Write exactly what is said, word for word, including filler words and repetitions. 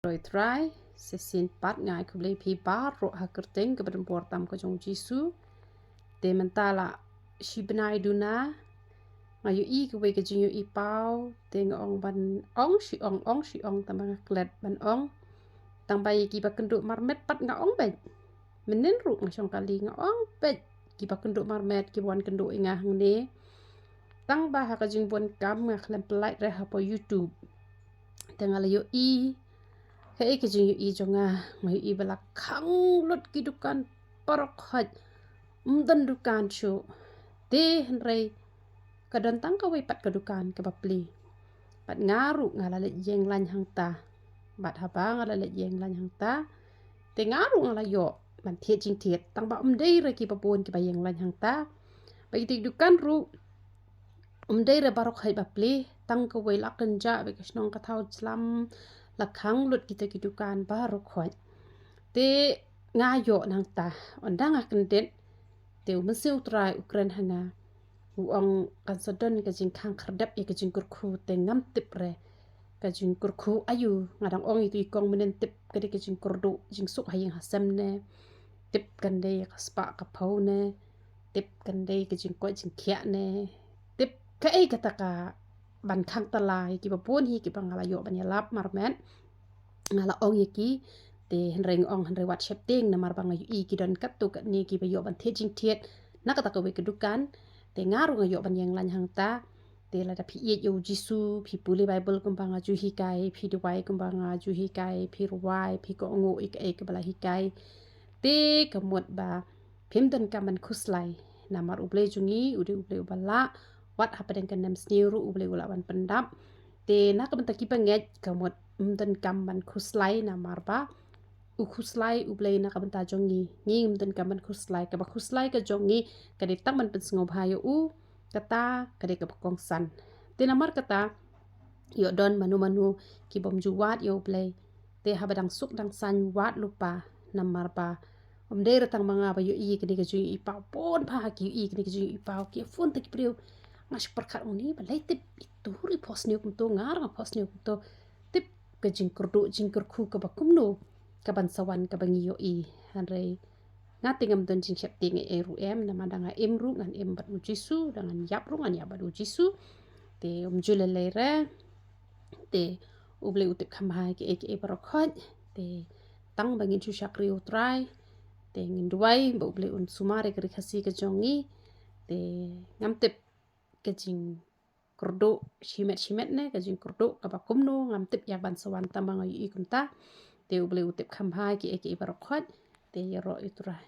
Ïaroh ïa U Trai, shisien pat nga ai khublei ïa phi baroh ha ka kyrteng kaba donbor tam ka jong U Jisu. Te mynta la shi bnai duna, nga ïohi kawei ka jingïohi paw, te nga ong ban ong shi ong, ong shi ong, tang ba nga klet ban ong. Tang ba ïa kiba kynduh marmet pat nga ong beit. Mynnin ruh nga shong kali nga ong beit, kiba kynduh marmet, kiba wan kynduh ïa nga hangne. Tang ba ha ka jingbunkam nga khlem pynlait re hapoh YouTube. Te nga la ïohi kaei ka jingïohi jong nga, nga ïohi ba la khang lut ki dukan baroh khoit. Ym don dukan shuh. Te hynrei ka don tang kawei pat ka dukan kaba plie. Bad nga ruh nga la leit ïeng lain hangta. Bad haba nga la leit ïeng lain hangta, te nga ruh nga la ïoh ban thied jingthied, tang ba ym dei re kiba bun kiba ïeng lain hangta. Bad kita ki dukan ruh ym dei re baroh khoit ba plie, tang kawei la kynjah bad ka shnong ka thaw jlam, la khang lut kita ki dukan baroh khoit. Te nga ïoh nangta, ynda nga kyndit, te U Mynsiem U Trai u kren ha nga, u ong kan sa don ka jingkhang khyrdep ïa ka jingkyrkhu, te ngam tip re ka jingkyrkhu aïu. Nga dang ong ïa itu i kong mynnin, tip ka dei ka jingkyrduh jingsuk ha ïing ha sem ne, tip kan dei ka spah ka phew ne, tip kan dei ka jingkoit jingkhiah ne, tip kaei kata ka ban khang tala ïa kiba bun hi kiba nga la ïoh ban ïalap marmet. Nga la ong ïa ki, te hynrei nga ong hynrei wat sheptieng, namar ba nga ïohi ki don katto katne kiba ïoh ban thied jingthied na kata kawei ka dukan. Te nga ruh nga ïoh ban ïeng lain hangta. Te lada phi ïeit ïa U Jisu, phi pule Baibl kumba nga ju hikai, phi duwai kumba nga ju hikai, phi rwai, phi kohnguh ïa kaei kaba la hikai, te ka mut ba phim donkam ban khuslai. Namar U Blei jong ngi u dei U Blei uba lah, wat hapdeng ka nemsniew ruh U Blei u lah ban pyndap. Te na ka bynta kiba ngeit, ka mut ym donkam ban khuslai, namar ba u khuslai U Blei na ka bynta jong ngi. Ngi ngim donkam ban khuslai, kaba khuslai ka jong ngi ka dei tang ban pynsngewbha ïa u, kata ka dei kaba kongsan. Te namar kata, ïoh don mano mano ki bym ju wad ïa U Blei, te haba dang suk dang saiñ wad lypa, namar ba ym dei re tang ma nga ba ïohi kane ka jingïohi paw, bun bha ki ïohi kane ka jingïohi paw, ki phone te ki briew. Nga shu pyrkhat, ong, ni balei tip itu ruh i phohsniew kumto, nga ruh nga phohsniew kumto. Tip ka jingkyrduh jingkyrkhu kaba kumno kaban sa wan kaba ngi ïohi. Hynrei nga te ngam don jingsheptieng ei ei ruh em, namar da nga im ruh ngan im bad U Jisu, da ngan ïap ruh ngan ïap bad U Jisu. Te ym ju lei lei re. Te U Blei u tip kham bha ïa kiei kiei baroh khoit. Te tang ba ngin shu shakri U Trai, te ngin duwai ba U Blei un sumar ïa ka Ri Khasi ka jong ngi. Te ngam tip ka jingkyrduh shimet shimet ne ka jingkyrduh kaba kumno, ngam tip ïa ban sa wan, tang ba nga ïohi kumta. Te U Blei u tip kham bha ïa kiei kiei baroh khoit. Te ïaroh ïa U Trai.